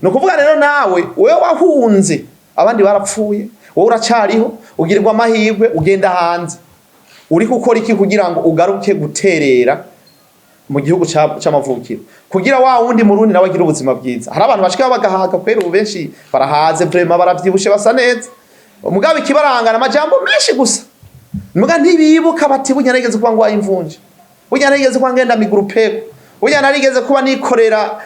Ni ukuvuga rero nawe, wewe wahunze, abandi barapfuye, wowe uracariho, ugirirwa amahirwe ugenda hanze, uri gukora iki kugira ngo ugaruke guterera mu gihugu c'amavukiro, kugira wa wundi Murundi nawe agire ubuzima bwiza? Hari abantu bashika bagahaga kwera, ubu benshi barahaze vraiment, baravyibushe, basa neza, mugabo ikibarangana amajambo menshi gusa. Muga ntibibuka bati: "Burya narigeze kuba ngwaye imvunja, burya narigeze kuba ngenda migurupeko, burya narigeze kuba nikorera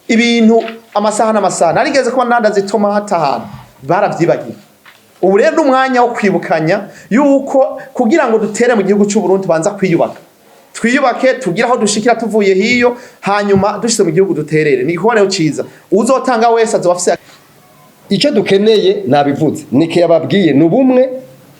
ibintu amasaha n'amasaha, narigeze kuba nandaza itomata ahantu." Baravyibagiye. Ubu rero n'umwanya wo kwibukanya yuko kugira ngo dutere mu gihugu cy'u Burundi tubanza kwiyubaka, twiyubake, tugire aho dushikira tuvuye hiyo, hanyuma dushyize mu gihugu duterere. Ni igikorwa rero ciza, uzotanga wese azoba afise Icyo dukeneye nabivuze, nike yababwiye, ni ubumwe.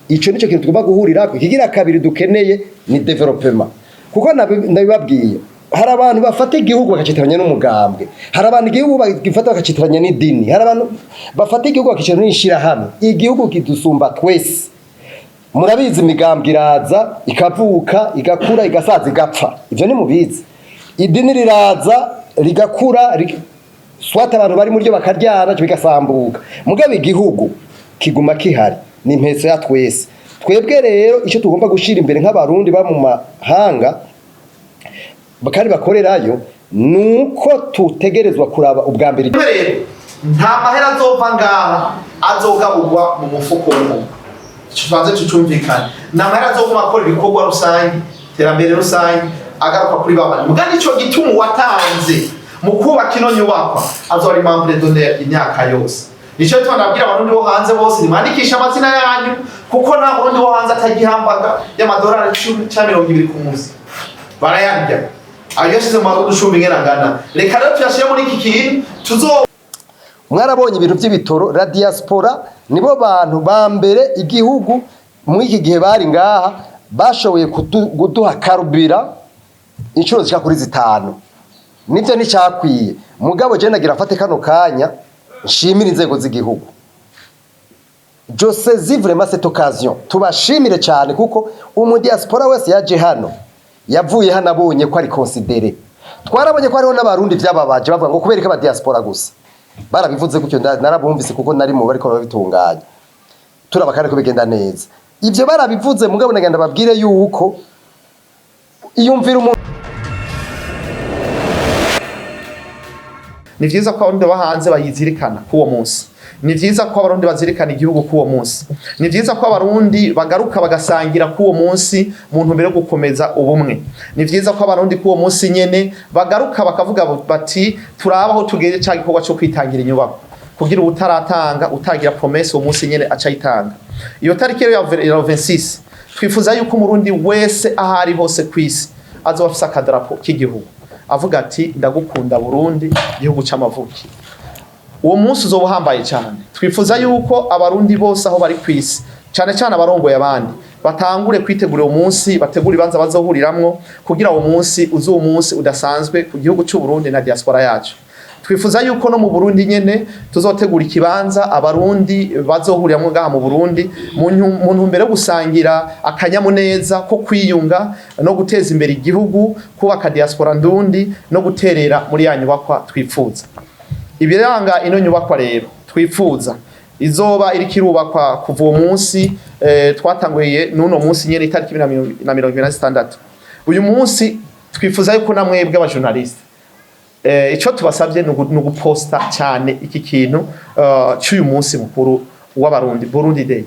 Icyo nicyo kintu tugomba guhurirako. Ikigira kabiri dukeneye ni développement, kuko ndabibabwiye, hari abantu bafata igihugu bakacitiranya n'umugambwe, hari abantu igihugu bagifata bakacitiranya n'idini, hari abantu bafata igihugu bakacitiranya n'ishirahamwe. Igihugu kidusumba twese. Murabizi, imigambwe iraza, ikavuka, igakura, igasaza, igapfa. Ivyo ni mubizi. Idini riraza, rigakura, swata abantu bari muri ryo bakaryana, bigasambuka. Mugabo igihugu kiguma kihari, ni impeso ya twese. Twebwe rero icyo tugomba gushira imbere nk'Abarundi ba mu mahanga kandi bakorerayo, nuko tutegerezwa kuraba ubwa mbere Rero nta mahera azova ngaha azogaburwa mu mufuko w'umuntu. Ico tubanze tucumvikane. Ni amahera azoguma akora ibikorwa rusange, iterambere rusange, agaruka kuri babandi. Muga nico gituma uwatanze mu kubaka ino nyubakwa azoba ari membre d'honneur imyaka yose. Nico gituma ndabwira Abarundi bo hanze bose: nimwandikishe amazina yanyu, kuko nta Murundi wo hanze atagihambaga y'amadolari 10 canke 20 ku munsi. Barayarya ayo yashize mu marundi 10 ingena angana. Reka rero tuyashire muri iki kintu tuzo Mwarabonye ibintu by'ibitoro. La diaspora nibo bantu ba mbere igihugu muri iki gihe bari ngaha bashoboye kuduha carburant inshuro zishika kuri zitanu. Nivyo nticyakwiye, mugabo je nagira afate kano kanya nshimire inzego z'igihugu. Je saisis vraiment cette occasion tubashimire cyane, kuko umu diaspora wese yaje hano yavuye hano abonye ko ari considéré. Twarabonye ko hariho n'Abarundi vyababaje, bavuga ngo kubera ko aba diaspora gusa. Barabivuze gutyo, narabumvise kuko nari mu bariko babitunganya, turaba kandi ko bigenda neza. Ivyo barabivuze, mugabo nagenda babwire yuko iyumvira umuntu. Ni vyiza ko Abarundi baba hanze bayizirikana k'uwo munsi. Ni vyiza ko Abarundi bazirikana igihugu k'uwo munsi. Ni vyiza ko Abarundi bagaruka bagasangira k'uwo munsi mu ntumbero yo gukomeza ubumwe. Ni vyiza ko Abarundi k'uwo munsi nyene bagaruka bakavuga bati: "Turaba aho tugeze ca gikorwa co kwitangira inyubako", kugira ubutaratanga, utagira promesse, uwo munsi nyene aca ayitanga. Iyo tariki rero ya 26, twifuza yuko Umurundi wese aho ari hose kw'isi azoba afise akadarapo k'igihugu, avuga ati: "Ndagukunda Burundi, igihugu c'amavuki." Uwo munsi uzoba uhambaye cyane. Twifuza yuko Abarundi bose aho bari kw'isi, cyane cyane abarongoye abandi, batangure kwitegura uwo munsi, bategura ibibanza bazohuriramwo, kugira uwo munsi uze umunsi udasanzwe ku gihugu c'u Burundi na diaspora yacu. Twifuza yuko no mu Burundi nyene tuzotegura ikibanza Abarundi bazohuriramwo ngaha mu Burundi mu ntumbero yo gusangira akanyamuneza ko kwiyunga no guteza imbere igihugu, kubaka diaspora ndundi no guterera muri ya nyubakwa twifuza. Ibiranga ino nyubakwa rero twifuza izoba iriko irubakwa kuva uwo munsi twatanguye, n'uno munsi nyene itariki 2026. Uyu munsi twifuza yuko na mwebwe aba journalistes, ico tubasabye ni uguposta cyane iki kintu cy'uyu munsi mukuru w'Abarundi, Burundi Day.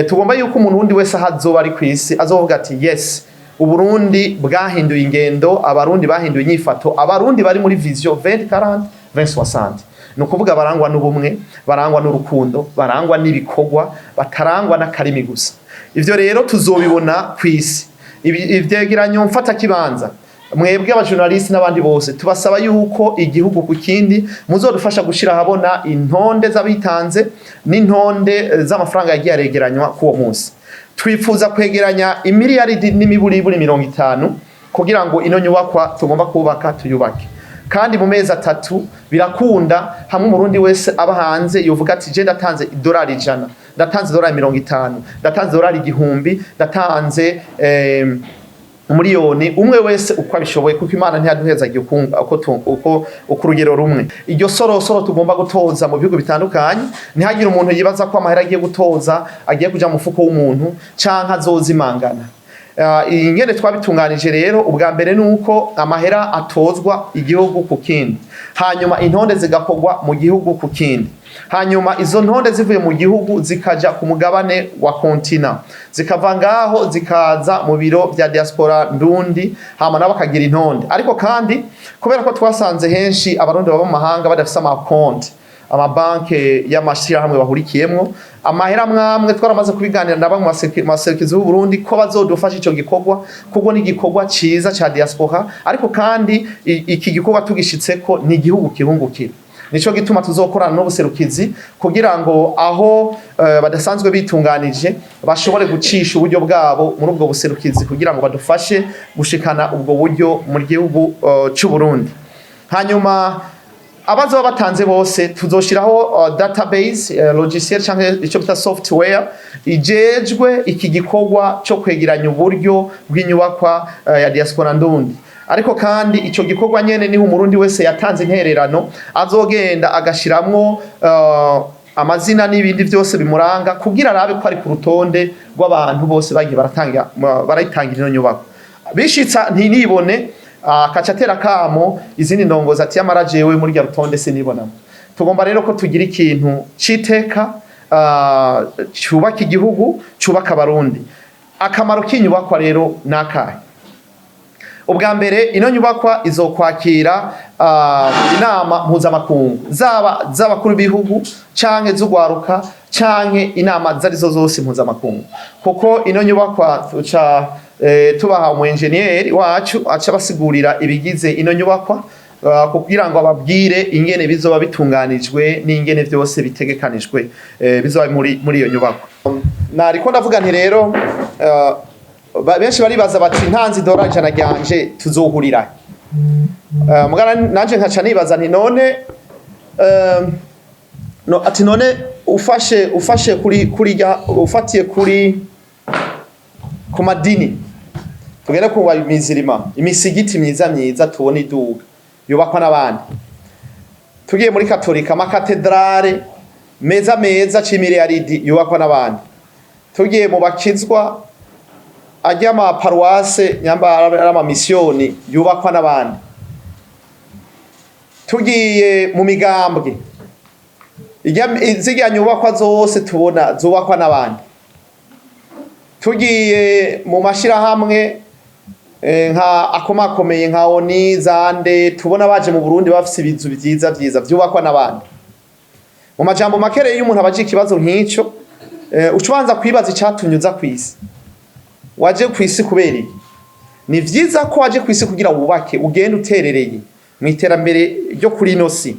Tugomba yuko umuntu wundi wese aho azoba ari kw'isi azovuga ati: "Yes, Uburundi bwahinduye ingendo, Abarundi bahinduye inyifato, Abarundi bari muri vision 2040 2060." Ni ukuvuga barangwa n'ubumwe, barangwa n'urukundo, barangwa n'ibikorwa, batarangwa n'akarimi gusa. Ivyo rero tuzobibona kw'isi. Ivyegeranyo mfatakibanza, mwebwe aba journalistes n'abandi bose, tubasaba yuko igihugu ku kindi muzodufasha gushira ahabona intonde z'abitanze n'intonde z'amafaranga yagiye aregeranywa k'uwo munsi. Twifuza kwegeranya imiliyaridi n'imiburiburi 50 kugira ngo ino nyubakwa tugomba kubaka tuyubake kandi mu mezi 3. Birakunda hamwe Umurundi wese aba hanze yovuga ati: "Je ndatanze idolari 100, ndatanze idolari 50, ndatanze idolari 1000, ndatanze Umuriyoni umwe wese uko abishoboye, kuko Imana ntiyaduhezagiye uko urugero rumwe. Iryo sorosoro tugomba gutoza mu bihugu bitandukanye, ntihagire umuntu yibaza ko amahera agiye gutoza agiye kuja mu mufuko w'umuntu canke azozimangana. Ingene twabitunganije rero, ubwa mbere ni uko amahera atozwa igihugu ku kindi, hanyuma intonde zigakorwa mu gihugu ku kindi, hanyuma izo ntonde zivuye mu gihugu zikaja ku mugabane wa continent, zikava ngaho zikaza mu biro vya Diaspora Ndundi, hama nabo bakagira intonde. Ariko kandi kubera ko twasanze henshi Abarundi baba mu mahanga badafise amakonti, amabanke y'amashirahamwe bahurikiyemwo, amahera mwamwe twaramaze kubiganira na bamwe mu baserukizi b'u Burundi ko bazodufasha ico gikorwa, kuko ni igikorwa ciza ca diaspora. Ariko kandi iki gikorwa tugishitseko, ni igihugu kihungukira. Nico gituma tuzokorana n'ubuserukizi kugira ngo aho badasanzwe bitunganije bashobore gucisha uburyo bwabo muri ubwo buserukizi, kugira ngo badufashe gushikana ubwo buryo mu gihugu c'u Burundi. Hanyuma abazoba batanze bose tuzoshiraho database, logiciel canke ico bita software ijejwe iki gikorwa cyo kwegeranya uburyo bw'inyubakwa ya Diaspora Ndundi. Ariko kandi ico gikorwa nyene niho Umurundi wese yatanze intererano azogenda agashiramwo amazina n'ibindi byose bimuranga, kugira arabe ko ari ku rutonde rw'abantu bose bagiye baratanga, barayitangira ino nyubako. Bishitsa ntinibone, akaca atera kamo izindi ndongozi ati: "Yamara jewe muri rya rutonde sinibonamo." Tugomba rero ko tugira ikintu c'iteka, cubaka igihugu, cubaka Abarundi. Akamaro k'inyubakwa rero nakahe? Ubwa mbere, ino nyubakwa izokwakira inama mpuzamakungu, zaba z'abakuru b'ibihugu canke z'ugwaruka canke inama zarizo zose mpuzamakungu, kuko ino nyubakwa tuca tubaha umu engineer wacu aca basigurira ibigize ino nyubakwa, kugira ngo ababwire ingene bizoba bitunganijwe n'ingene vyose bitegekanijwe, bizoba muri iyo nyubakwa. Nariko ndavuga nti rero, benshi baribaza bati: "Ntanze idolari 100 ryanje tuzohurira?" Mugana nanje nkaca nibaza nti none, no, ati none ufashe kuri ufatiye ku madini, tugere ku mizirima, imisigiti myiza myiza tubona iduga yubakwa n'abandi. Tugiye muri Katolika, amakatedrale meza meza c'imiliyaridi yubakwa n'abandi. Tugiye mu bakizwa, ajya amaparuwase nyamba ari amamisiyoni yubakwa n'abandi. Tugiye mu migambwe, zirya nyubakwa zose tubona zubakwa n'abandi. Tugiye mu mashirahamwe nka akomakomeye nka ONU, zande tubona baje mu Burundi bafise ibizu vyiza vyiza vyubakwa n'abandi. Mu majambo make rero, iyo umuntu abaje ikibazo nk'ico, uca ubanza kwibaza icatumye uza kw'isi. Waje kw'isi kubera iki? Ni vyiza ko waje kw'isi kugira wubake, ugende uterereye mu iterambere ryo kuri ino si,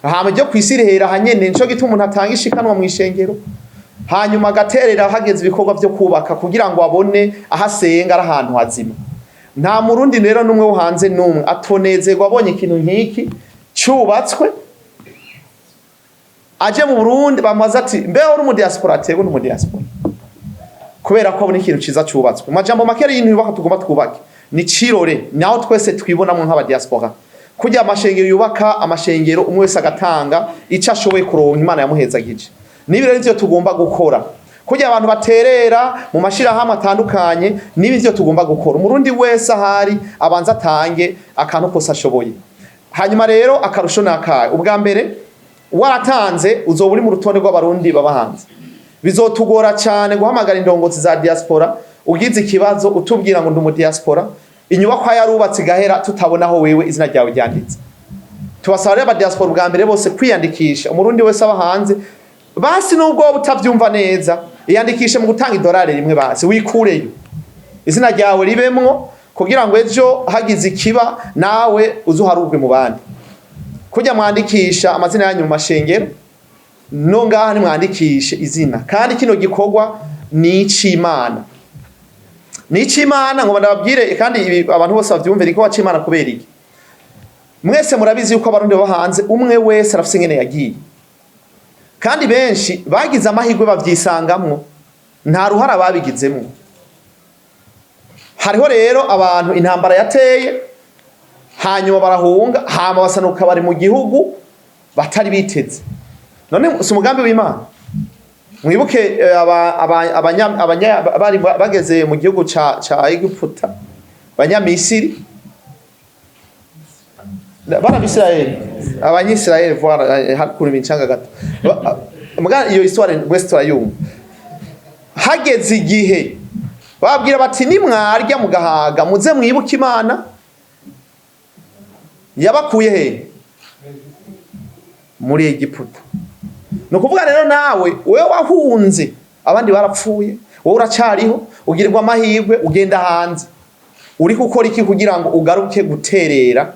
hama ryo kw'isi rihera hanyene. Nico gituma umuntu atanga ishikanwa mu ishengero, hanyuma agaterera hageze ibikorwa vyo kubaka, kugira ngo abone aho asenga ari ahantu hazima. Nta Murundi rero n'umwe wo hanze n'umwe atonezerwa abonye ikintu nk'iki cubatswe, aje mu Burundi bamubaza ati: "Mbeho uri mu diaspora?" "Aterwa no mu diaspora," kubera ko abona ikintu ciza cubatswe. Mu majambo make rero, y'intu tugomba twubake ni cirore naho twese twibonamwo nk'aba diaspora. Kurya amashengero yubaka amashengero, umwe wese agatanga ico ashoboye kuronka Imana yamuhezagije, nibi rero ivyo tugomba gukora. Kurya abantu baterera mu mashirahamwe atandukanye, nibi ivyo tugomba gukora. Umurundi wese ahari abanza atange akantu kose ashoboye. Hanyuma rero akarusho nakaye? Ubwa mbere, waratanze uzoba uri mu rutonde rw'Abarundi baba hanze. Bizotugora cyane guhamagara indongozi za diaspora ugize ikibazo, utubwira ngo ndi mu diaspora, inyubakwa yarubatse igahera tutabona aho wewe izina ryawe ryanditse. Tubasaba rero aba diaspora ubwa mbere bose kwiyandikisha. Umurundi wese aba hanze, basi nubwo wowe utavyumva neza, iyandikishe mu gutanga idolari rimwe, basi wikureyo izina ryawe ribemwo, kugira ngo ejo hagize ikiba nawe uzuharurwe mu bandi. Kujya mwandikisha amazina yanyu mu mashengero, no ngaha nimwandikishe izina. Kandi kino gikorwa ni ic'Imana, ni ic'Imana. Ngo ndababwire kandi ibi abantu bose bavyumve, igikorwa c'Imana. Kubera iki? Mwese murabizi yuko Abarundi baba hanze, umwe wese arafise ingene yagiye, kandi benshi bagize amahirwe bavyisangamwo, nta ruhara babigizemwo. Hariho rero abantu intambara yateye, hanyuma barahunga, hama basanuka bari mu gihugu batari biteze. None si umugambi w'Imana? Mwibuke bari bageze mu gihugu ca Egiputa, Abanyamisiri, bari Abisirayeli, Abanyisirayeli, voilà, hakuru imincanga gato. Muga iyo histoire wese turayumva. Hageze igihe babwira bati: "Nimwarya mugahaga, muze mwibuke Imana yabakuye he? Muri Egiputa." Ni ukuvuga rero nawe, wewe wahunze, abandi barapfuye, wowe uracariho, ugirirwa amahirwe ugenda hanze, uri gukora iki kugira ngo ugaruke guterera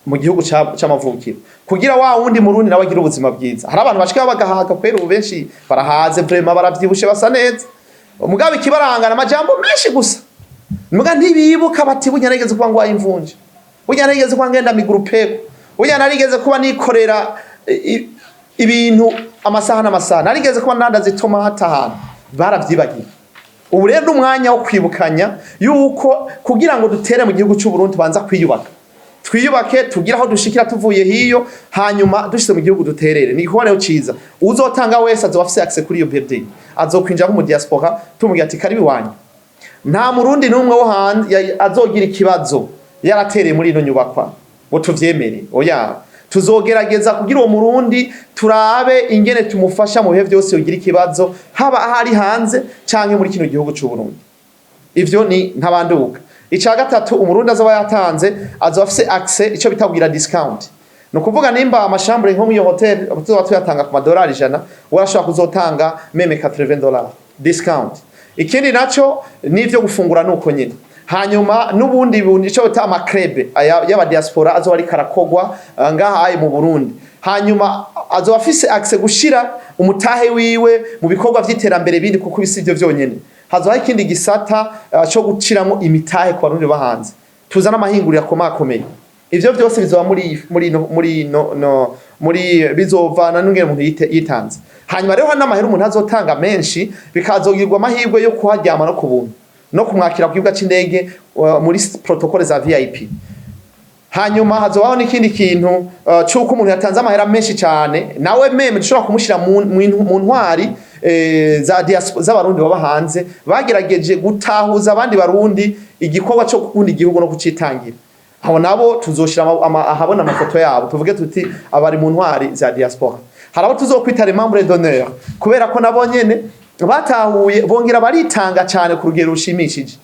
mu gihugu c'amavukiro, kugira wa wundi Murundi nawe agire ubuzima bwiza? Hari abantu bashika bagahaga kwera, ubu benshi barahaze vraiment, baravyibushe, basa neza. Mugabo ikibarangana amajambo menshi gusa, muga ntibibuka bati: "Burya narigeze kuba ngwaye imvunja, burya narigeze kuba ngenda migurupeko, burya narigeze kuba nikorera ibintu amasaha n'amasaha, narigeze kuba nandaza itomata ahantu." Baravyibagiye. Ubu rero ni umwanya wo kwibukanya yuko kugira ngo dutere mu gihugu cy'u Burundi tubanza kwiyubaka, twiyubake, tugire aho dushikira tuvuye hiyo, hanyuma dushyize mu gihugu duterere. Ni igikorwa rero ciza. Uzotanga wese azoba afise accès kuri iyo building, azokwinjira mu diaspora, tumubwira ati: "Karibu iwanyu." Nta Murundi n'umwe wo hanze azogira ikibazo yaratereye muri ino nyubakwa ngo tuvyemere, oya. Tuzogerageza kugira uwo Murundi turabe ingene tumufasha mu bihe vyose yogira ikibazo, haba ahari hanze canke muri kino gihugu c'u Burundi. Ivyo ni ntabanduka. Ica gatatu, Umurundi azoba yatanze azoba afise accès ico bita kugira discount. Ni ukuvuga nimba ama chambres nko muri iyo hotel tuzoba tuyatanga ku madolari 100, urashobora kuzotanga même 80 dollars discount. Ikindi naco n'ivyo gufungura nuko nyine. Hanyuma n'ubundi bundi ico bita ama clubs y'aba diaspora azoba ariko arakogwa ngaha aye mu Burundi. Hanyuma azoba afise accès gushira umutahe wiwe mu bikorwa vy'iterambere bindi, kuko ibisi ivyo vyonyene hazoba hari ikindi gisata co guciramwo imitahe ku Barundi bahanze, tuzana amahinguriro akomakomeye. Ivyo vyose bizoba muri no muri no, no muri bizovana n'ingene umuntu yitanze. Hanyuma rero hari n'amahera umuntu azotanga menshi, bikazogirwa amahirwe yo kuharyama no ku buntu, no kumwakira ku kibuga c'indege muri protocole za VIP. Hanyuma hazobaho n'ikindi kintu c'uko umuntu yatanze amahera menshi cyane nawe même dushobora kumushira mu ntwari za diaspora z'Abarundi baba hanze bagerageje gutahuza abandi Barundi igikorwa cyo gukunda igihugu no kucitangira. Abo nabo tuzoshira ahabona amafoto yabo, tuvuge tuti: "Abari mu ntwari za diaspora." Hari abo tuzokwita les membres d'honneur, kubera ko nabo nyene batahuye bongera baritanga cyane ku rugero rushimishije.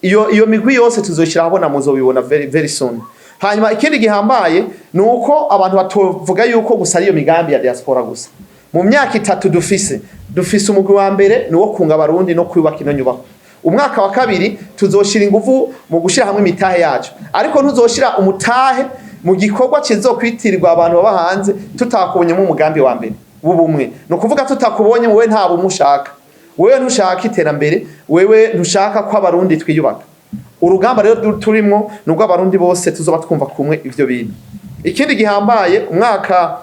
Iyo migwi yose tuzoshira ahabona, muzobibona very, very soon. Hanyuma ikindi gihambaye ni uko abantu batovuga yuko gusa ariyo migambi ya diaspora gusa. Mu myaka 3 dufise umugwi wa mbere ni uwo kunga Abarundi no kwubaka ino nyubako. Umwaka wa kabiri tuzoshira ingufu mu gushira hamwe imitahe yacu, ariko ntuzoshira umutahe mu gikorwa kizokwitirirwa abantu baba hanze tutakubonyemo umugambi wa mbere w'ubumwe. Ni ukuvuga tutakubonye wowe, nta bumwe ushaka, wewe ntushaka iterambere, wewe ntushaka ko Abarundi twiyubaka. Urugamba rero turimwo ni urw'Abarundi bose, tuzoba twumva kumwe ivyo bintu. Ikindi gihambaye, umwaka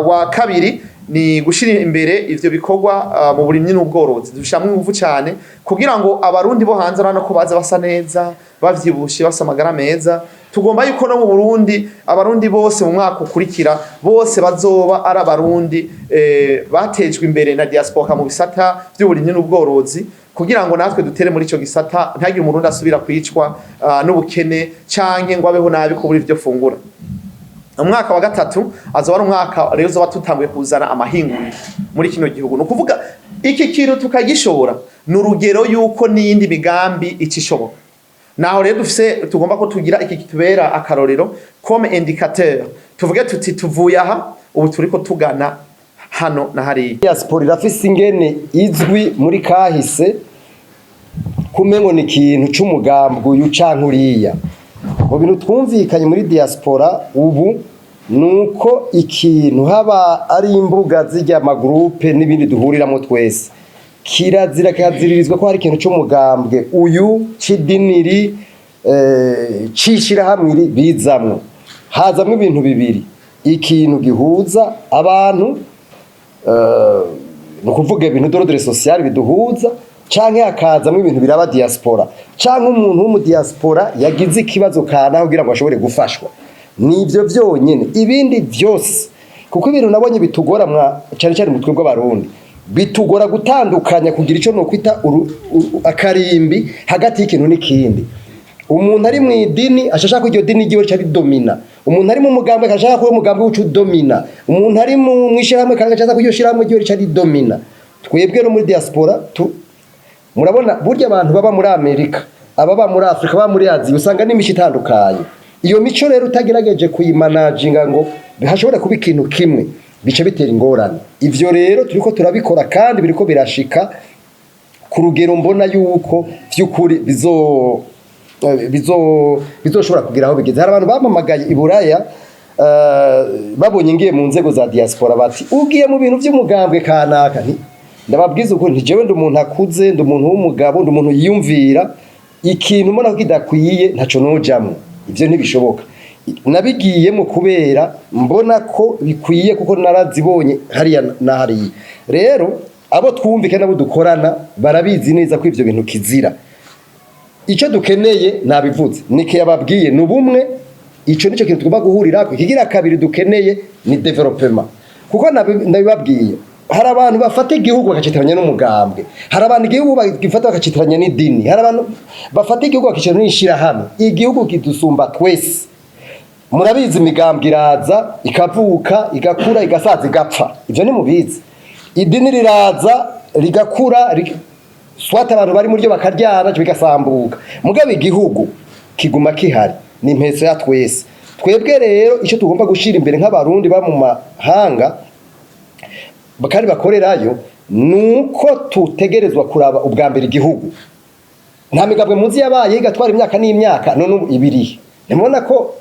wa kabiri ni gushira imbere ivyo bikorwa mu burimyi n'ubworozi. Dushiramwo ingufu cyane kugira ngo Abarundi bo hanze, urabona ko baza basa neza, bavyibushe, bafise amagara meza. Tugomba yuko no mu Burundi Abarundi bose mu mwaka ukurikira bose bazoba ari Abarundi batejwe imbere na diaspora mu bisata vy'uburimyi n'ubworozi, kugira ngo natwe dutere muri ico gisata, ntihagire Umurundi asubira kwicwa n'ubukene canke ngo abeho nabi kubura ivyo fungura. Umwaka wa gatatu azoba ari umwaka rero uzoba tutanguye kuzana amahinguriro muri kino gihugu. Ni ukuvuga iki kintu tukagishobora, ni urugero yuko n'iyindi migambi icishoboka. Naho rero dufise tugomba ko tugira iki kitubera akarorero comme indicateur, tuvuge tuti: "Tuvuye aha, ubu turiko tugana hano na hariya." Diaspora irafise ingene izwi muri kahise, kumengo ni ikintu c'umugambwe uyu canke uriya. Mu bintu twumvikanye muri diaspora ubu nuko ikintu haba ari imbuga zirya ama groupes n'ibindi duhuriramo twese, kirazira kikaziririzwa ko hari ikintu c'umugambwe uyu, c'idiniri, c'ishirahamwe iri bizamwo. Hazamwo ibintu bibiri: ikintu gihuza abantu, ni ukuvuga ibintu d'ordre social biduhuza. Canke hakazamwo ibintu biraba diaspora, canke umuntu w'umudiaspora yagize ikibazo kana kugira ngo ashobore gufashwa. Nivyo vyonyene, ibindi vyose, kuko ibintu nabonye bitugora mwa cyane cyane mu twebwe Abarundi, bitugora gutandukanya, kugira ico nokwita akarimbi hagati y'ikintu n'ikindi. Umuntu ari mu idini ashaka ko iryo dini ryiwe rica ridomina, umuntu ari mu mugambwe akashaka ko uwo mugambwe uca udomina, umuntu ari mu mwishirahamwe kandi agashaka ko iryo shirahamwe ryiwe rica ridomina. Twebwe no muri diaspora murabona burya abantu baba muri Amerika, ababa muri Afrika, baba muri Aziya, usanga n'imico itandukanye. Iyo mico rero utagerageje kuyimanaginga ngo hashobore kuba ikintu kimwe, bice bitera ingorane. Ivyo rero turiko turabikora kandi biriko birashika ku rugero mbona yuko vy'ukuri bizoshobora kugira aho bigeze. Hari abantu bamamagaye i Buraya, babonye ngiye mu nzego za diaspora, bati: "Ugiye mu bintu by'umugambwe kanaka." Nti: "Ndababwiza ukuri, nti jewe ndi umuntu akuze, ndi umuntu w'umugabo, ndi umuntu yiyumvira. Ikintu mbona ko kidakwiye, ntaco nojamwo, ivyo ntibishoboka." Nabigiyemo kubera mbona ko bikwiye, kuko narazibonye hariya na hariya. Rero abo twumvikana, nabo dukorana, barabizi neza ko ivyo bintu kizira. Icyo dukeneye, nabivuze, nike yababwiye, ni ubumwe. Ico nico kintu tugomba guhurirako. Ikigira kabiri dukeneye ni développement, kuko ndabibabwiye, hari abantu bafata igihugu bakacitiranya n'umugambwe, hari abantu igihugu bagifata bakacitiranya n'idini, hari abantu bafata igihugu bakacitiranya n'ishirahamwe. Igihugu kidusumba twese. Murabizi, imigambwe iraza, ikavuka, igakura, igasaza, igapfa. Ivyo ni mubizi. Idini riraza, rigakura, swat abantu bari muri ryo bakaryana, bigasambuka. Mugabo igihugu kiguma kihari, ni impeso ya twese. Twebwe rero icyo tugomba gushira imbere nk'Abarundi ba mu mahanga kandi bakorerayo, nuko tutegerezwa kuraba ubwa mbere igihugu. Nta migabwe muzi yabaye igatwara imyaka n'imyaka, none ubu ibiri ntimubona ko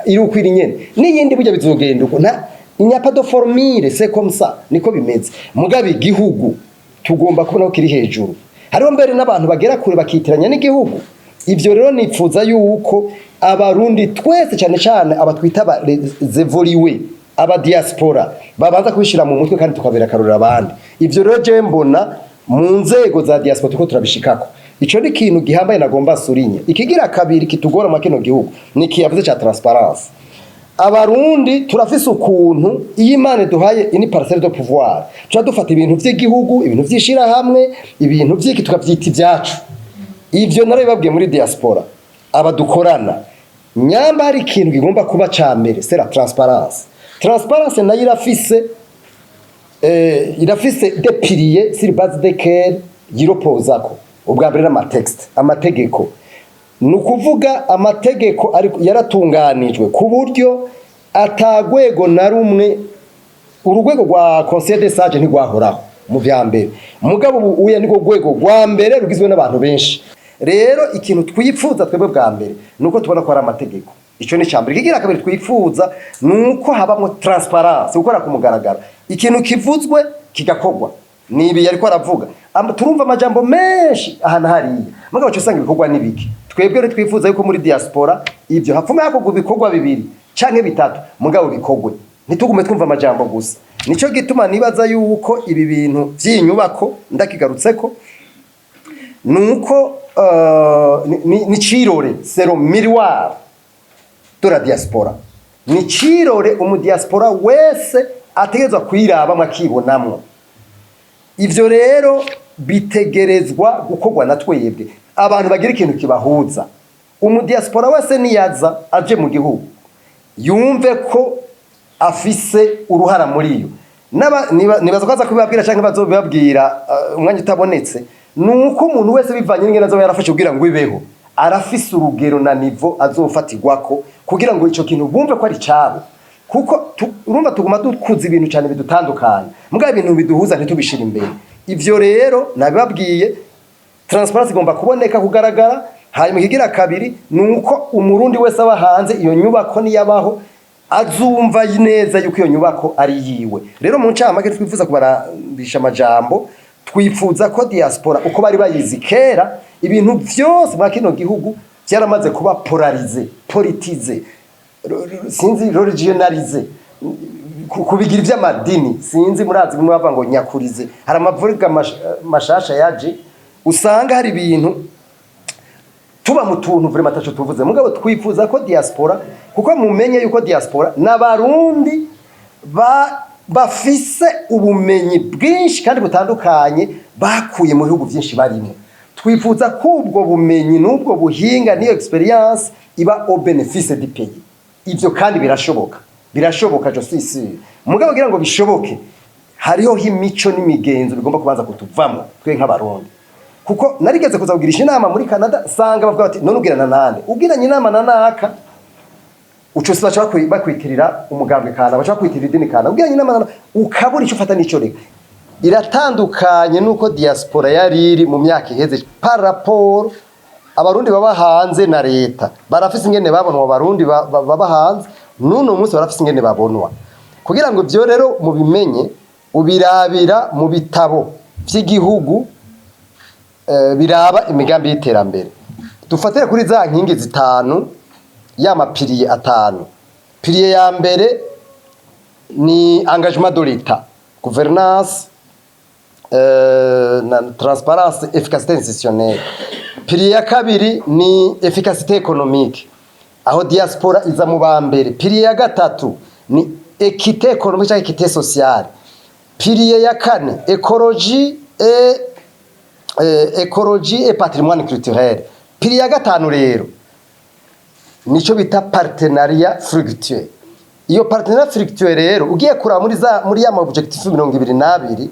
iri uko iri nyene? N'iyindi burya bizogenda uko. Nta, il n'y a pas de formule, c'est comme ça, niko bimeze. Mugabo igihugu tugomba kubona ko kiri hejuru. Hariho mbere n'abantu bagera kure bakitiranya n'igihugu. Ivyo rero nipfuza yuko Abarundi twese, cyane cyane aba twita aba évolués, aba diaspora, babanza kubishira mu mutwe kandi tukabera akarorero abandi. Ivyo rero jewe mbona mu nzego za diaspora turiko turabishikako. Ico ni ikintu gihambaye nagomba souligner. Ikigira kabiri kitugora mu kino gihugu ni kiyavuze ca transparence. Abarundi turafise ukuntu iyo Imana duhaye une parcelle de pouvoir, tuba dufata ibintu vy'igihugu, ibintu vy'ishirahamwe, ibintu vy'iki, tukavyita ivyacu. Ivyo narabibabwiye muri diaspora abadukorana. Nyamba hari ikintu kigomba kuba ca mbere, c'est la transparence. Transparence nayo irafise des piliers sur base desquels yiropozako. Ubwa mbere n'amatexte, amategeko. Ni ukuvuga amategeko ariko yaratunganijwe ku buryo atagwego na rumwe, urugwego rwa conseil des sages ntigwahoraho mu vya mbere, mugabo ubu uya niko rwego rwa mbere rugizwe n'abantu benshi. Rero ikintu twifuza twebwe bwa mbere ni uko tubona ko hari amategeko. Ico ni icambere. Ikigira kabiri twifuza ni uko habamwo transparence, gukora ku mugaragaro, ikintu kivuzwe kigakorwa. Ni ibi yariko aravuga. Turumva amajambo menshi aha na hariya, mugabo uca usanga ibikorwa ni bike. Twebwe rero twifuza yuko muri diaspora ivyo hapfume hakorwa ibikorwa bibiri canke bitatu, mugabo bikorwe, ntitugume twumva amajambo gusa. Nico gituma nibaza yuko ibi bintu vy'inyubako ndakigarutseko, nuko ni cirore, c'est le miroir de la diaspora, ni cirore umudiaspora wese ategerezwa kwirabamwo, akibonamwo. Ivyo rero bitegerezwa gukorwa na twebwe abantu bagira ikintu kibahuza. Umudiaspora wese niyaza aje mu gihugu, yumve ko afise uruhara muri yo. Nibaza ko aza kubibabwira canke bazobibabwira umwanya utabonetse, nuko umuntu wese bivanye n'ingene azoba yarafashe kugira ngo ibeho, arafise urugero na niveau azofatirwako kugira ngo ico kintu bumve ko ari cabo. Kuko urumva tuguma dukuza ibintu cyane bidutandukanye, mugabo ibintu biduhuza ntitubishira imbere. Ivyo rero nabibabwiye, transparence igomba kuboneka, kugaragara. Hanyuma ikigira kabiri ni uko Umurundi wese aba hanze, iyo nyubako niyabaho, azumva neza yuko iyo nyubako ari yiwe. Rero mu ncamake, twifuza kubarambisha amajambo, twifuza ko diaspora uko bari bayizi kera, ibintu vyose mwa kino gihugu byaramaze kuba polarisé, politisé, sinzi, religionalisé. Kubigira ivy'amadini, sinzi, murazi bimwe bava ngo nyakurize. Hari amavuga mashasha yaje, usanga hari ibintu tuba mu tuntu vraiment ataco tuvuze. Mugabo twifuza ko diaspora, kuko mumenye yuko diaspora n'Abarundi bafise ubumenyi bwinshi kandi butandukanye bakuye mu bihugu byinshi barimo. Twifuza ko ubwo bumenyi n'ubwo buhinga n'iyo expérience iba au bénéfice du pays. Ivyo kandi birashoboka, birashoboka, je suis sûr. Mugabo kugira ngo bishoboke, hariho imico n'imigenzo bigomba kubanza kutuvamo twe nk'Abarundi, kuko narigeze kuza kugirisha inama muri Canada, sanga bavuga bati: "None ugirana nande? Ugiranye inama na naka, uco baca bakwitirira umugambwe kana, baca bakwitirira idini kana. Ugiranye inama na ukabura icyo ufata n'ico." Reka, iratandukanye nuko diaspora yari iri mu myaka iheze par rapport Abarundi baba hanze na leta. Barafise ingene babonwa, Abarundi baba hanze n'uno munsi barafise ingene babonwa. Kugira ngo ivyo rero mubimenye, ubirabira mu bitabo vy'igihugu biraba imigambi y'iterambere. Dufatire kuri za nkingi zitanu, ya ma piliers atanu. Pilier ya mbere ni engagement de l'État, gouvernance na transparence, efficacité institutionnelle. Pilier ya kabiri ni efficacité économique, aho diaspora iza mu ba mbere. Pilier ya gatatu ni équité économique cyangwa équité sociale. Pilier ya kane, écologie et patrimoine culturel. Pilier ya gatanu rero nico bita partenariat fructueux. Iyo partenariat fructueux rero, ugiye kuraba muri ya ma objectif 22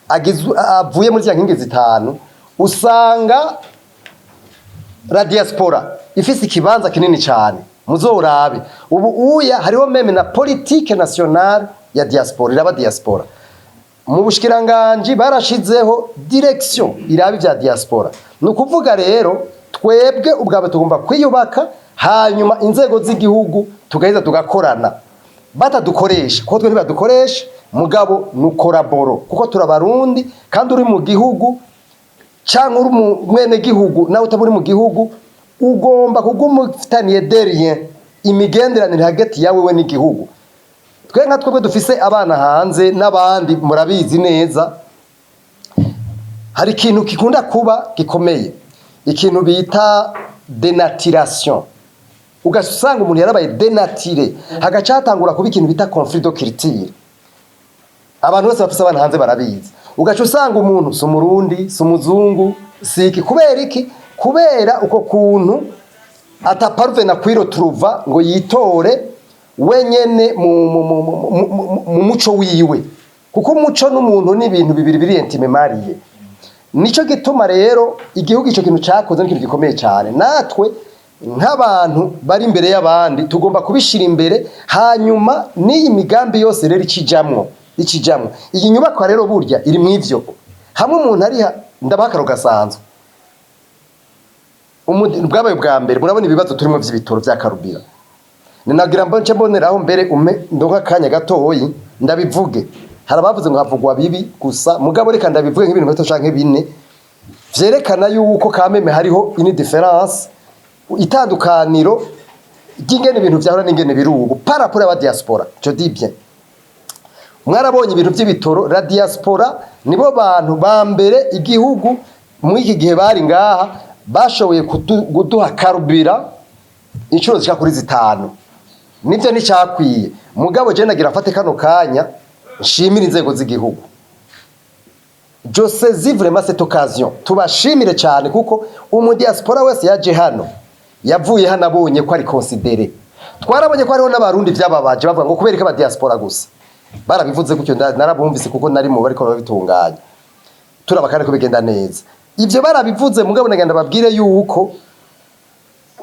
agizwe, avuye muri za nkingi zitanu, usanga la diaspora ifise ikibanza kinini cyane. Muzorabe ubu uya hariho même na politique nationale ya diaspora iraba diaspora. Mu bushikiranganji barashizeho direction iraba ivya diaspora. Ni ukuvuga rero twebwe ubwabe tugomba kwiyubaka, hanyuma inzego z'igihugu tugaheza tugakorana, batadukoresha, kuko twe ntibadukoresha, mugabo nous collaborons, kuko turabarundi. Kandi uri mu gihugu cyangwa uri mu mwene gihugu, nawe utaba uri mu gihugu, ugomba kuguma ufitaniye des liens, imigenderanire hagati yawe we n'igihugu. Twe nka twebwe dufise abana hanze n'abandi, murabizi neza, hari ikintu gikunda kuba gikomeye, ikintu bita dénaturation. Ugasanga umuntu yarabaye dénaturé, hagaca hatangura kuba ikintu bita conflit de culture. Abantu bose bafise abana hanze barabizi. Ugaca usanga umuntu si Umurundi, si umuzungu, si iki. Kubera iki? Kubera uko kuntu ataparvena kwiretrouva ngo yitore wenyene mu muco wiwe, kuko umuco n'umuntu ni ibintu bibiri biri intimement liés. Nico gituma rero igihugu ico kintu cakoze n'ikintu gikomeye cyane. Natwe nk'abantu bari imbere y'abandi tugomba kubishira imbere. Hanyuma n'iyi migambi yose rero ikijamwo iyi nyubakwa rero burya iri mw'ivyo. Hamwe umuntu ari ndabaha akaro gasanzwe. Bwabaye bwa mbere, murabona ibibazo turimo vy'ibitoro vya carburant. Ninagira mbonce mboneraho mbere ume ndonka akanya gatoyi ndabivuge. Hari abavuze ngo havugwa bibi gusa, mugabo reka ndabivuge nk'ibintu bitatu canke bine vyerekana yuko kameme hariho une différence, itandukaniro ry'ingene ibintu vyahora n'ingene biri ubu par rapport à diaspora, je dis bien. Mwarabonye ibintu by'ibitoro, la diaspora nibo bantu ba mbere igihugu muri iki gihe bari ngaha bashoboye kuduha carburant inshuro zishika kuri zitanu. Nivyo nticyakwiye, mugabo je nagira afate kano kanya nshimire inzego z'igihugu. Je saisis vraiment cette occasion tubashimire cyane, kuko umu diaspora wese yaje hano yavuye hano abonye ko ari considéré. Twarabonye ko hariho n'Abarundi vyababaje, bavuga ngo kubera ko aba diaspora gusa. Barabivuze gutyo, narabumvise kuko nari mu bariko babitunganya, turaba kandi ko bigenda neza. Ivyo barabivuze, mugabo nagenda babwire yuko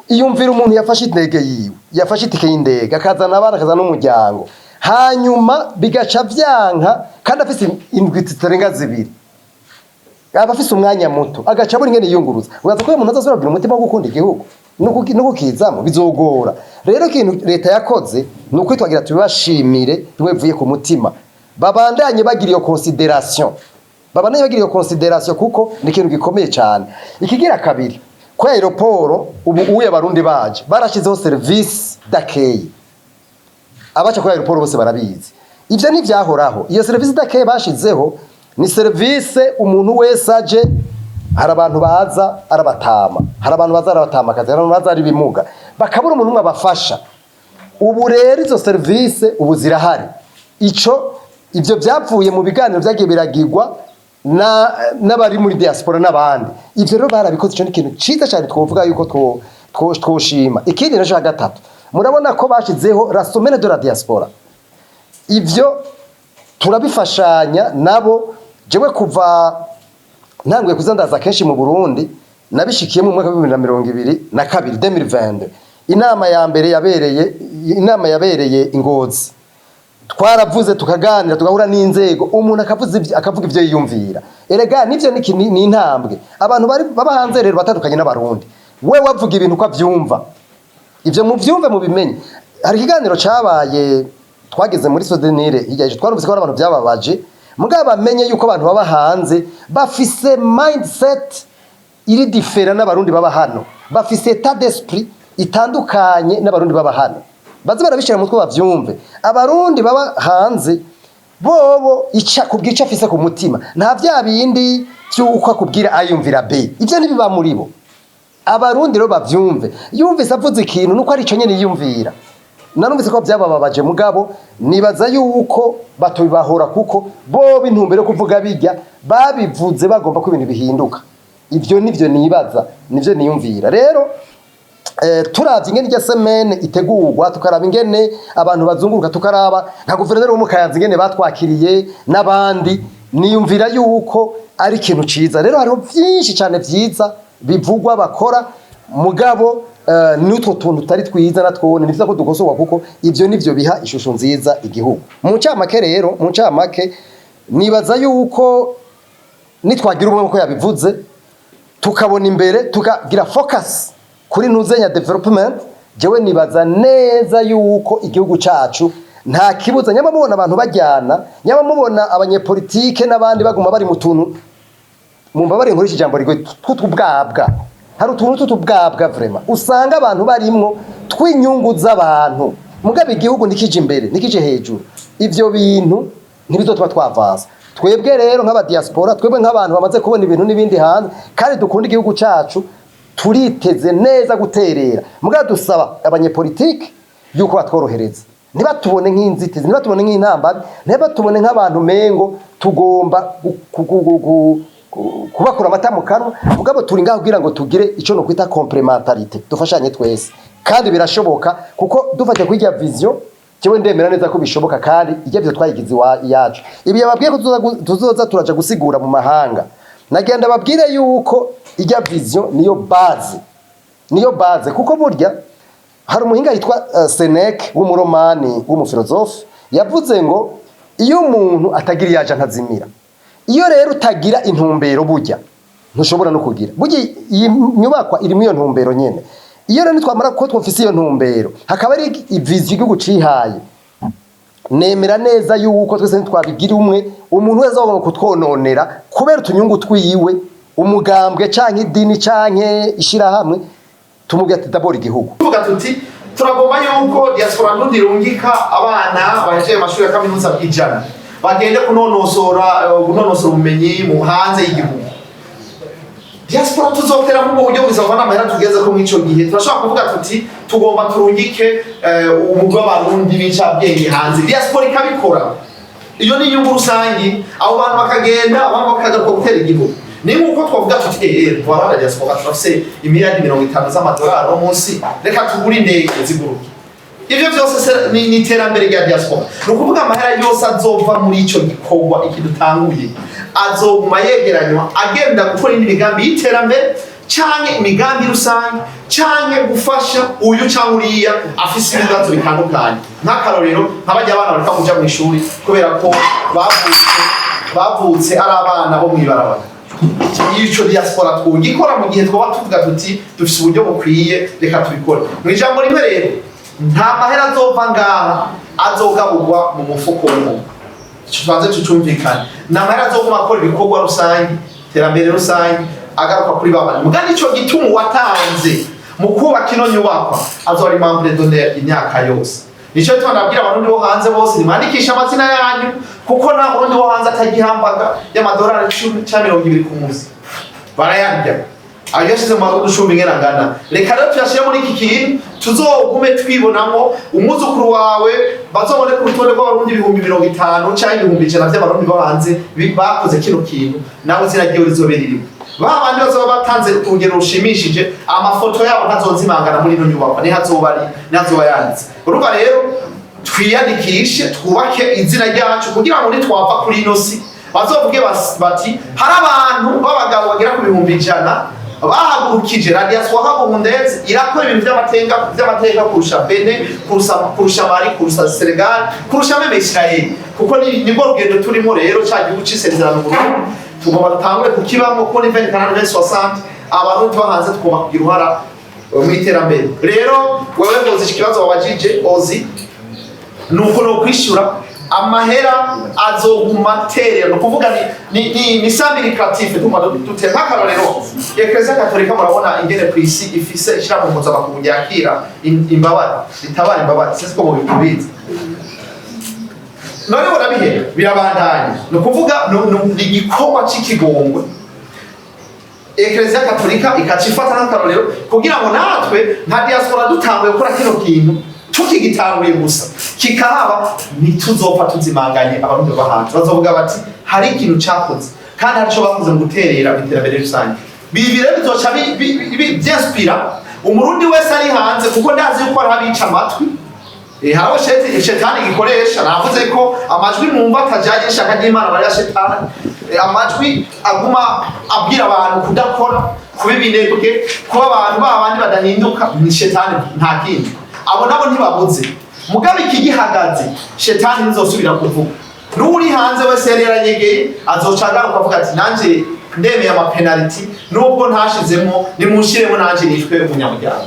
iyumvira umuntu yafashe indege yiwe, yafashe itike y'indege, akazana abana, akazana n'umuryango, hanyuma bigaca vyanka, kandi afise indwi zitarenga 2, aba afise umwanya muto, agaca abura ingene yiyunguruza. Uraza ko uyu muntu azasubira kugira umutima wo gukunda igihugu no kukizamo bizogora. Rero ikintu leta yakoze ni ukwitwagira, tubibashimire bimwe bivuye ku mutima. Babandanye bagira iyo considération, babandanye bagira iyo considération, kuko ni ikintu gikomeye cyane. Ikigira kabiri, kuri aéroport ubu uye Abarundi baje barashizeho service d'accueil. Abaca kuri aéroport bose barabizi. Ivyo ntivyahoraho. Iyo service d'accueil bashizeho ni service umuntu wese aje. Hari abantu baza arabatama, hari abantu baza arabatamakazi, hari abantu baza ari ibimuga, bakabura umuntu umwe abafasha. Ubu rero izo service ubu zirahari. Ico ivyo byavuye mu biganiro byagiye biragirwa na n'abari muri diaspora n'abandi. Ivyo rero barabikoze. Ico ni ikintu ciza cyane twovuga yuko twoshima. Ikindi naco ca gatatu, murabona ko bashizeho la semaine de la diaspora. Ivyo turabifashanya nabo. Jewe kuva ntanguye kuza ndaza kenshi mu Burundi, nabishikiye mu mwaka wa 2022, 2022. Inama ya mbere yabereye, inama yabereye i Ngozi, twaravuze, tukaganira, tugahura n'inzego, umuntu akavuza akavuga ivyo yiyumvira. Erega nivyo ni intambwe. Abantu bari baba hanze rero batandukanye n'Abarundi. We wavuga ibintu uko avyumva. Ivyo muvyumve, mubimenye. Hari ikiganiro cabaye twageze muri Sodenire hirya y'ejo, twarumvise ko hari abantu byababaje. Mugabo bamenye yuko abantu baba hanze bafise mindset iri différent n'Abarundi baba hano, bafise état d'esprit itandukanye n'Abarundi baba hano. Baze barabishira mu mutwe, bavyumve. Abarundi baba hanze bobo ica kubwica afise ku mutima, nta vya bindi vy'uko akubwira ayumvira B, ivyo ntibiba muri bo. Abarundi rero bavyumve, yumvise avuze ikintu nuko ari ico nyene yiyumvira. Narumvise ko byabababaje, mugabo nibaza yuko batobibahora, kuko bo intumbero yo kuvuga bijya babivuze bagomba ko ibintu bihinduka. Ivyo nivyo nibaza, nivyo niyumvira. Rero turavye ingene irya semaine itegurwa, tukaraba ingene abantu bazunguruka, tukaraba nka guverineri wo mu Kayanza ingene batwakiriye n'abandi, niyumvira yuko ari ikintu ciza. Rero hariho vyinshi cane vyiza bivugwa bakora, mugabo n'utwo tuntu tutari twiza natwone ni vyiza ko dukosorwa, kuko ivyo nivyo biha ishusho nziza igihugu. Mu ncamake rero, mu ncamake, nibaza yuko nitwagira ubumwe nkuko yabivuze, tukabona imbere, tukagira focus kuri ntuzenya development, jewe nibaza neza yuko igihugu cacu nta kibuza. Nyama mubona abantu bajyana, nyama mubona abanyepolitike n'abandi baguma bari mu tuntu, mumbabare nkoresha ijambo rigoye, tw'utubwabwa. Hari utuntu tw'utubwabwa vraiment usanga abantu barimwo tw'inyungu z'abantu, mugabo igihugu ntikije imbere, ntikije hejuru. Ivyo bintu ntibizotuma twavansa. Twebwe rero nk'aba diaspora, twebwe nk'abantu bamaze kubona ibintu n'ibindi hanze kandi dukunda igihugu cacu, turiteze neza guterera. Mugabo dusaba abanyepolitike yuko batworohereza, ntibatubone nk'inzitizi, ntibatubone nk'intambamyi, ntibatubone nk'abantu mengo tugomba kubakura amata mu kanwa. Mugabo turi ngaho kugira ngo tugire ico no kwita complémentarité, dufashanye twese. Kandi birashoboka, kuko dufate kuri irya vision, jewe ndemera neza ko bishoboka. Kandi irya vision twayigize iyacu. Ibi yababwiye ko tuzoza turaja gusigura mu mahanga, nagenda babwire yuko irya vision niyo base, niyo base. Kuko burya hari umuhinga yitwa Seneca w'umuromani w'umufilozofe yavuze ngo iyo umuntu atagira iyaje ntazimira. Iyo rero utagira intumbero, burya ntushobora no kugira. Burya iyi nyubakwa irimo iyo ntumbero nyene. Iyo rero nitwamara ko twofise iyo ntumbero, hakaba ari i vision igihugu cihaye, nemera neza yuko twese ntitwabigira umwe. Umuntu wese agomba kutwononera kubera utunyungu twiwe, umugambwe canke idini canke ishirahamwe, tumubwira ati: "D'abord igihugu." Tuvuga tuti turagomba yuko diaspora ndundi irungika abana bahejeje amashuri ya kaminuza 100 bagende kunonosora ubumenyi mu hanze y'igihugu. Diaspora tuzotera mu buryo buzava n'amahera tugeze ko mw'ico gihe turashobora kuvuga tuti tugomba turungike umugwi w'Abarundi b'incabwenge hanze, diaspora ikabikora. Iyo ni inyungu rusangi. Abo bantu bakagenda, abandi bakagaruka gutera igihugu. Ni nk'uko twavuga tuti twabana diaspora turafise imiliyardi 50 z'amadolari uno munsi, reka tugure indege ziguruke. Ivyo vyose ni iterambere rya diaspora. Ni ukuvuga amahera yose azova muri ico gikorwa iki dutanguye azoguma yegeranywa, agenda gukora indi migambi y'iterambere canke imigambi rusange canke gufasha uyu canke uriya afise ibibazo bitandukanye. Nk'akarorero, nk'abarya abana bareka kuja mw'ishuri kubera ko bavutse ari abana bo mw'ibarabara. Ico diaspora twogikora mu gihe twaba tuvuga tuti dufise uburyo bukwiye, reka tubikore. Mu ijambo rimwe rero, nta mahera azova ngaha azogaburwa mu mufuko w'umuntu. Ico tubanze tucumvikane. Ni amahera azoguma akora ibikorwa rusange, iterambere rusange, agaruka kuri babandi. Mugandi ico gituma uwatanze mu kubaka ino nyubakwa azoba ari membre d'honneur imyaka yose. Nico gituma nabwira Abarundi bo hanze bose, nimwandikishe amazina yanyu, kuko nta Murundi wo hanze atagihambaga y'amadolari 10 cyangwa 20 ku munsi barayarya. Ayo yashize mu marundi 10 ingena ngana. Reka rero tuyashyire muri iki kintu, tuzogume twibonamo. Umwuzukuru wawe bazobone ku rutonde rw'Abarundi 50,000 cyangwa 100,000 by'Abarundi bo hanze bakoze kino kintu, nawe izina ryiwe rizobe ririmo. Ba bandi bazoba batanze urugero rushimishije, amafoto yabo ntazozimangana muri ino nyubakwa, niho azoba ari, niho azoba yanditse. Urumva rero, twiyandikishe, twubake izina ryacu, kugira ngo nitwava kuri ino si bazovuge bati hari abantu b'abagabo bagera ku 100,000 bahagurukije la diaspora burundaise, irakora ibintu by'amateka kurusha Benin, kurusha Mali, kurusha Senegal, kurusha même Israel, kuko nibwo rugendo turimo. Rero cya gihugu c'isezerano Burundi tugomba dutangure kukibamo, kuko ni 2040, 2060. Abarundi bo hanze tugomba kugira uruhara mu iterambere. Rero wewe Ozi, iki kibazo wabajije Ozi, nuko no kwishyura amahera azoguma aterera, ni ukuvuga ni sans but lucratif. Tuguma dutera nk'akarorero Eklezia Katolika. Murabona ingene ku isi ifise ishyirahamwe mpuzamakungu ryakira imbabare, ritabara imbabare. Sinzi ko mubizi. None burabihera, birabandanya. Ni ukuvuga ni igikorwa c'ikigongwe. Eklezia Katolika ikaca ifata nk'akarorero kugira ngo natwe nka diaspora dutanguye gukora kino kintu, tukigitanguye gusa kikahaba, ntituzopfa tuzimanganye. Abarundi baba hanze bazovuga bati hari ikintu cakoze kandi hari ico bakoze mu guterera mu iterambere rusange. Ibi rero bizoca vyinspira Umurundi wese ari hanze, kuko ndazi yuko hariho abica amatwi. Hariho shetani gikoresha. Navuze ko amajwi mwumva atajanye n'ishaka ry'Imana bari ya shetani. Amajwi aguma abwira abantu kudakora, kuba ibinebwe, kuba abantu ba bandi badahinduka, ni shetani, nta kindi. Abo nabo ntibabuze. Mugabe ikigihagaze, shetani ntizosubira kuvuga. N'uri hanze wese yari yaranyegeye azoca agaruka avuga ati nanje ndemeye ama penalty, nubwo ntashizemo, nimunshiremo nanje nitwe umunyamuryango.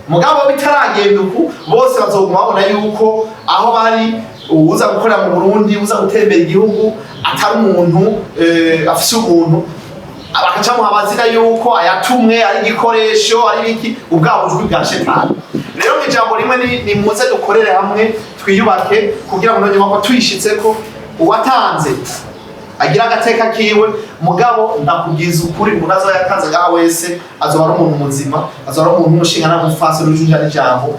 Mugabo bitaragenda uku, bose bazoguma babona yuko aho bari uza gukorera mu Burundi, uza gutembera igihugu, atari umuntu afise ubuntu, bakacamuha amazina yuko ayatumwe, ari igikoresho, ari biki, ubwabo bujwi bwa shetani. Rero mu ijambo rimwe, ni muze dukorere hamwe, twiyubake, kugira ngo nyuma ko tuyishitseko, uwatanze agira agateka kiwe. Mugabo ndakubwiza ukuri, umuntu azoba yatanze ngaha wese azoba ari umuntu muzima, azoba ari umuntu w'umushinga n'umufasi n'ujunja n'ijambo,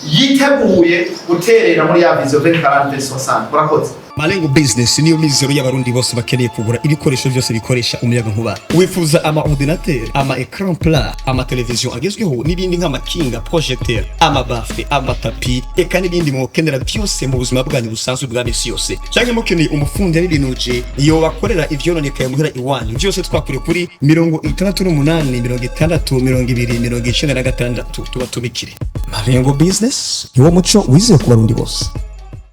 yiteguye guterera muri ya vision 2040 2060. Murakoze. Malengo Business niyo mizero y'Abarundi bose bakeneye kugura ibikoresho byose bikoresha umuyaga nkuba. Wifuza ama ordinateur, ama écran plat, ama television agezweho n'ibindi nk'amakinga, projecteur, ama baffle, amatapi, eka n'ibindi mwokenera byose mu buzima bwanyu busanzwe bwa misi yose. Cyangwa mukeneye umufundi yabibinuje iyo bakorera ivyononekaye muhira iwanyu, byose twakure kuri 68 60 20 96, tubatumikire. Malengo Business niwo muco wizeye ku Barundi bose.